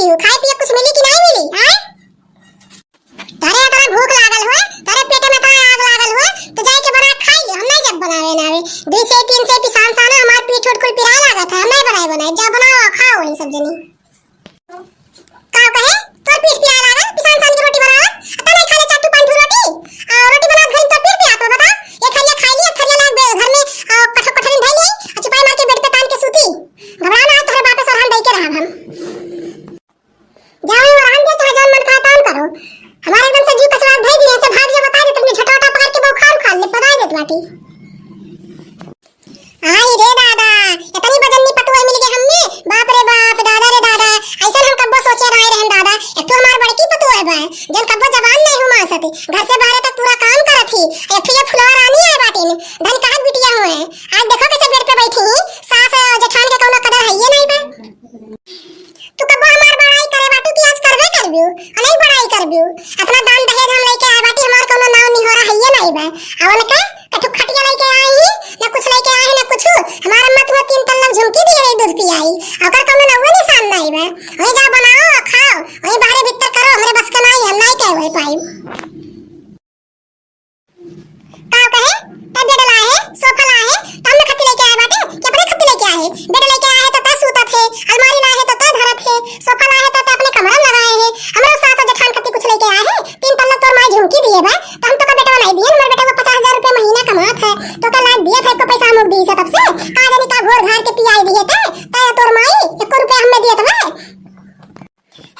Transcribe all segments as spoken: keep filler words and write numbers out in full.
खाए पिए कुछ मिली कि नाहीं मिली, हैं? तोरे इतना भूख लागल होए, तोरे पेट में इतना आग लागल होए, तो जाए के बना के खाई ले, हम नाहीं जब बनावे ना आवे। दुई से तीन से पिसान साना हमार पीठ उठ कुल पिराए लागत है, हम नाहीं बनाए बनाए, जा बनाओ खाओ वही सब जनी। का कहे? तोर पीठ पिराए लागल, पिसान सान के रोटी बनावा, अतना नाहीं खा ले चार ठो पाँच ठो रोटी, आ रोटी बनावत घरी तोर पीठ पिरात बा, बता? एक थरिया खाई ली, एक थरिया लाग बे-, घर में, आ, कठो-, कठरिन धई ली, आ चुपाई मार के बेड पे तान के सूती। घबरा ना, आज तोहरे बापे सरहन दई के रहब हम। जाओ, ये रहन दे, चाहे जौन मन कहा तौन करो। हमारे एकदम से जीव कचवा धई दिए, से भाग जा, बता दे, तुमने झटोटा पकड़ के बौखार उखाड़ ले, पदाई देत बाटी। आई रे दादा, इतनी बजन्नी पतोह मिल गए हमने, बाप रे बाप, दादा रे दादा, ऐसा हम कब्बो सोचे रहे रहन दादा। एक तो हमार बड़की पतोह बा, जन कब्बो जबान नहीं हुमा सती, घर से बाहर तक पूरा काम करत ही। एक ठो ये फुलवा रानी आए बाटिन, धन कहा बिटिया हुए, आज देखो कैसे बेड पे बैठी ही, सास जेठान के कौनो कदर है ये नहीं बा। तू कब्बो हमार बड़ाई करे बाटू कि आज करबे करबियो, अनेक बड़ाई करबियो। अपना दान दहेज हम लेके आए बाटी, हमार कौनो नाव निहोरा हइये नाई बा। आ उनके कठु खटिया लेके आए ही, ना कुछ लेके आए ही, ना कुछ। हमार अम्मा तुम्हें तीन तल्ला झुमकी दिए रही दूध पियाई, ओकर कौनो नावे निशान नाई बा। वही जाओ बनाओ और खाओ, वही बाहरे भीतर करो, हमरे बस के नाई, हम नाई कहे वही पाई। का कहे? तब बेड लाए है, सोफा लाए है, तब न खत्ती लेके आए बाटे, कि अपने खत्ती लेके आए है? बेड लेके आए है तो तय सूतत है, अलमारी लाए है तो तय धरत है, सोफा लाए है तो तय अपने कमरा में लगाए है। हमरो सास और जेठान खत्ती कुछ लेके आए है, तीन तल्ला तोर माई झुमकी दिए बा, तो हम तो का बेटवा नहीं दिए, हमारे बेटा को पचास हजार रुपया महीना कमात है, तो का लाग दिए थे को पैसा हम लोग दी से तब से, का जानी का घोर घार के पियाई दिए थे, तय तोर माई एको रुपया हमें दिए थे।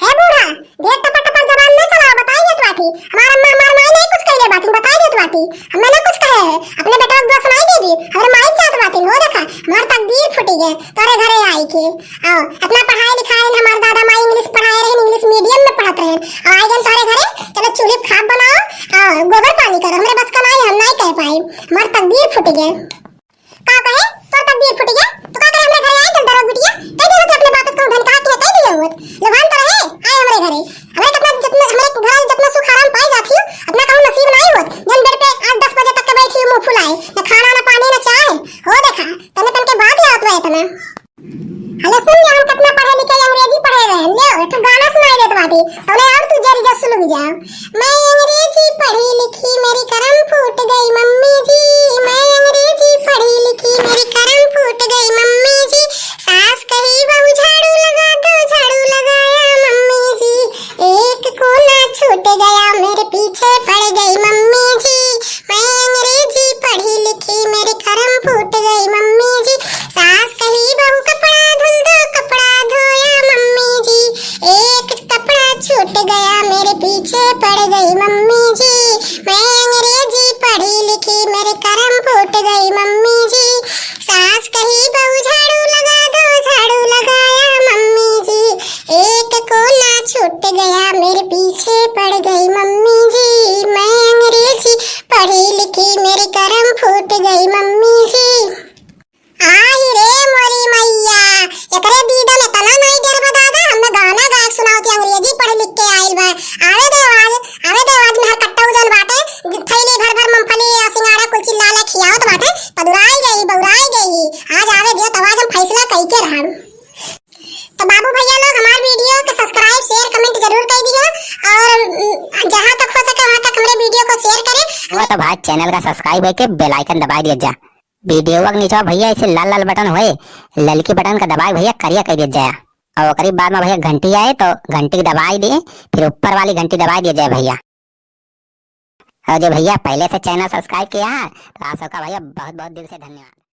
हे बूढ़ा, ढेर टपर टपर जबान न चलाओ, बताई देत बाटी। हमार अम्मा, हमार माई नहीं कुछ कइले बाटी, बताई देत बाटी। हमें ना कुछ कहे है, अपने बेटवा के दोष नहीं देबी, हमरे माई जात बाटी, हो देखा, हमार तकदीर फूटी गए तोरे घरे आई के। आओ, इतना पढ़ाई लिखाई हमार दादा माई इंग्लिश पढ़ाए रहे, इंग्लिश मीडियम में पढ़त रहे। और आई गए तोरे घरे, चलो चूल्हे पे खाब बनाओ, और गोबर पानी करो, हमरे बस का नहीं, हम नहीं कह पाई, हमार तकदीर फूटी गए। का कहे? तोर तकदीर फूट गया? तो का करे हमरे घरे आए, चल दरोग बिटिया? कह दे होत अपने बाप से कहूँ धन कहा कि कह दिए होत। लोभान तो रहे, आए हमरे घरे। हमरे कितना, जितना, हमरे घर में जितना सुख आराम पाए जाती हो, अपना कहूँ नसीब नहीं होत। जन बेड पे आज दस बजे तक के बैठी हो, मुँह फुलाए। न खाना, न पानी, न चाय। हो देखा, तने तन के बात याद हुआ इतना। हले सुन ले, हम कितना पढ़े लिखे, अंग्रेजी पढ़े रहे। ले, एक ठो गाना सुनाई देत बाटी। तौले और तू जरी जा सुलग जाओ। मैं अंग्रेजी पढ़ी लिखी, मेरी करम फूट गई मम्मी जी। मैं अंग्रेजी पढ़ी लिखी, मेरी करम फूट गई मम्मी जी। सास कही, "बहू झाड़ू लगा दो, झाड़ू लगाया मम्मी जी। एक कोना छूट गया, मेरे पीछे पड़ गई मम्मी जी। मैं अंग्रेजी पढ़ी लिखी, मेरी करम फूट गई मम्मी जी। सास कही, बहू कपड़ा धुल दो, कपड़ा धोया मम्मी जी। एक कपड़ा छूट गया, मेरे पीछे पड़ गई मम्मी जी। मैं अंग्रेजी पढ़ी लिखी, मेरे करम फूट गई मम्मी जी। सास कही, बहू झाड़ू लगा दो, झाड़ू लगाया मम्मी जी। एक कोना छूट गया, मेरे पीछे पड़ गई मम्मी जी। मैं अंग्रेजी पढ़ी लिखी, मेरी करम फूट गई मम्मी जी।" आई रे मोरी मैया, एकरे दीदा में तना नाई डर बा दादा, हमें गाना गायक सुनावत या अंग्रेजी पढ़ लिख के आइल बा। आवे दे आवाज, आवे दे आवाज में हर कट्टा उजल बाटे, थैली भर भर मूंगफली और सिंगाड़ा कुल चिल्ला ला खियावत बाटे। पदुराई गई, बउराई गई, आज आवे दे तो आज हम फैसला कई के रहम। तो बाबू भैया लोग, हमार वीडियो के subscribe, share, comment जरूर कर दियो और, उम, जहाँ तक हो सके वहाँ तक हमरे वीडियो को share करें। वो तो भाई channel का subscribe होके bell icon दबाई दिया जा। वीडियो के नीचे भैया ऐसे लाल लाल बटन होए, ललकी बटन का दबाए भैया करिया कर दिया जाए। और ओकरी बाद में भैया घंटी आए तो घंटी दबाई दे, फिर ऊपर वाली घंटी दबाई दिया जाए भैया। और जो भैया पहले से channel subscribe किया है तो आप सबका भैया बहुत बहुत दिल से धन्यवाद।